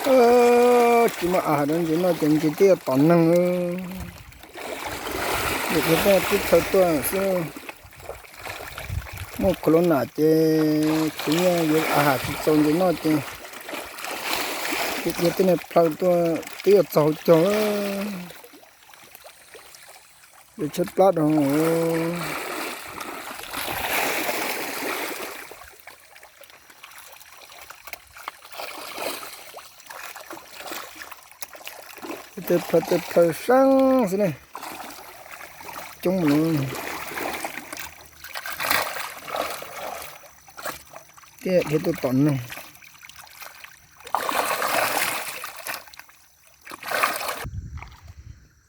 Tsis muaj a has rau ntses noj ces ntses twb yuav tom neeg. Ntses twb txhaw tuaj xwb. Muaj corona ces khwv nyiaj yuav a has tsis txaus ntses noj ces cia tej niag plhaw tuaj twb yuav txog hauv caug. Yuav tshaib plab rau. Tej plhaw tej plhaw seeb xwb ne. Coob mus thiab dhia tuaj tom neeg.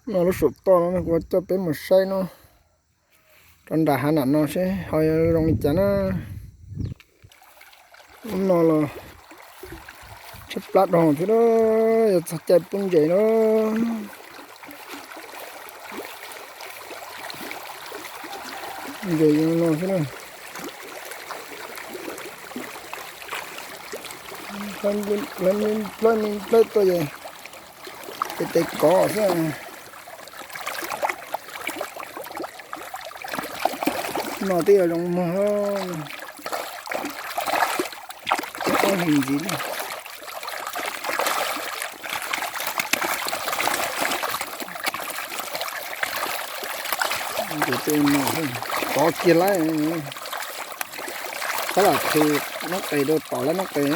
No lub saum toj no kuv coj peb mus saib no, rau nram hav nram no seb ho yuav zoo li cas na. Lub no los tshaib plab dhau thiab, yuav txog caij pub ntses na. Ntses zoo no xwb na. Lawv me nplawb me nplawb tuaj ces tes tes kov xwb. No twb yuav zoo muag, ib ob hlis ntxiv li. Kov kiag lawm, tab lam thw noob qes rau tom lawv noob qes.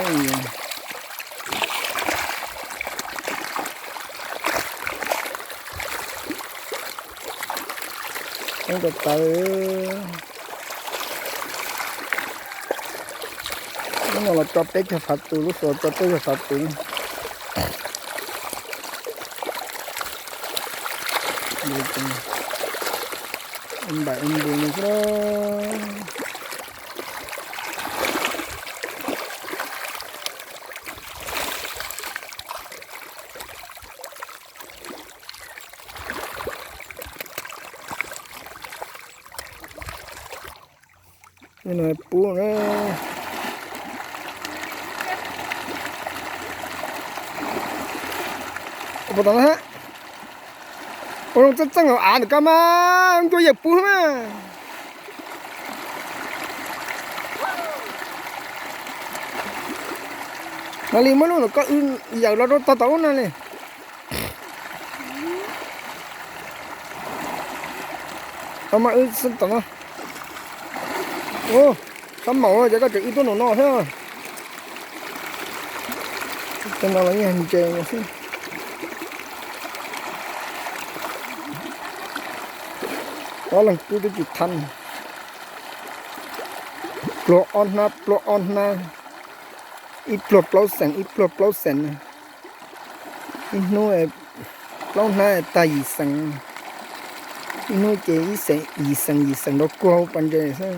Teeb tau tawv. Lub no los tso peb caug fav tus, lub saum tso peb caug fav tus. Npaim ua npus no xwb. Pub na. Ua puas tom no thiab? Ua zoo txeej txeej los av ntawm koj mas, ncua yawm pub mas. No li muab lub ntawm koj wb yawm los rau tog tom ub no li. Tau mas wb xwb tom no. Ua, sab maum ces koj tseem wb tuaj nraum no thiab. Tej no los yeej ntses xwb. Ob leeg pub twb tsis thab. Pluag ob hnab pluag ob hnab, ib pluag plaub xees ib pluag plaub xees. Ib hnub plaub hnab tag yim xees, ib hnub ces ib xees yim xees yim xees rau kuag hauv pas ntses xwb.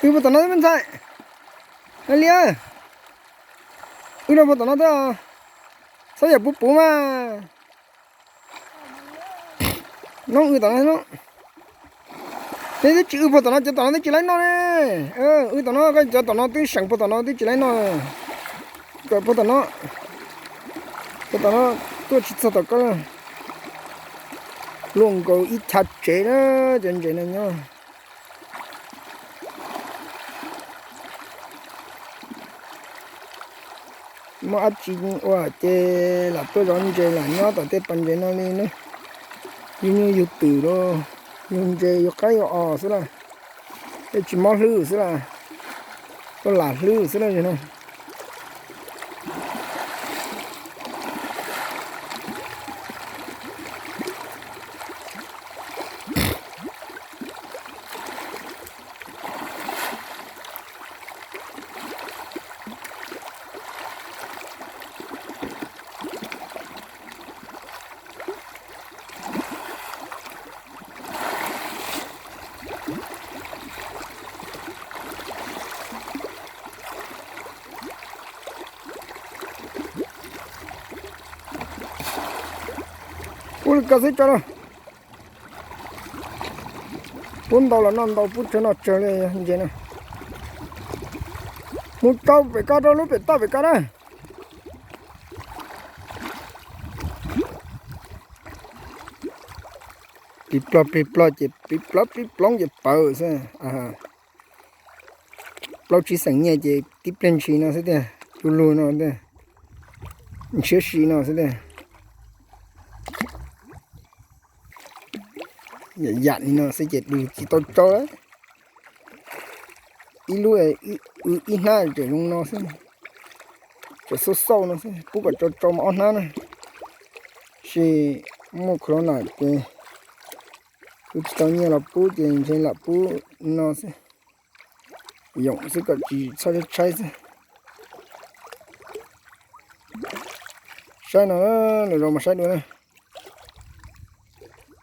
Wb puag tom no me ntxhais, li, wb rau puag tom no thiab, txhob yam puv puv mas. No wb tom no, neb twb tsis wb puag tom no, cov tom no twb tsis laib noj ne. Wb tom no, koj cov tom no twb seem puag tom no twb tsis laib noj. Kom puag tom no, cov tom no tuaj tsis txog tom koj. Luaj nkaus ib chav tsev na, cov ntses no nyob. Muaj dab tsi ua ces lam tuaj zov ntses lam nyob tom tej pas ntses no li na. Yug nyuj yug twm los yug ntses yug qaib yug os xwb lawm, tej tsis mob hlwb xwb lawm, tuaj lam hlwb xwb lawm no. Ua li ko xwb tso na. Pub ntau los noj ntau, pub tsawg noj tsawg li ntses na. Mus rau pem ko, rau lub pem toj pem ko na. Plig plog plig plog ces plig plog plig ploog ces pawv xwb. Plaub tsib xeem nyiaj ces tib pliag ntshis no xwb tiag, du lug no tiag, ntshiab si no xwb tiag. Yam yam li no xwb ces du tsis tau tsau lawm. Ib lub, ib hnab tseem zoo no xwb, tseem xauj xauj no xwb, pub kom tsau tsau mas ob hnab na. Tab sis muaj corona ces kuv tsis tau nyiaj los pub ces ntshe lam pub no xwb. Yoom xwb kom tsis txhob tshaib tshaib xwb. Saib no, lwm zaus mas saib dua na.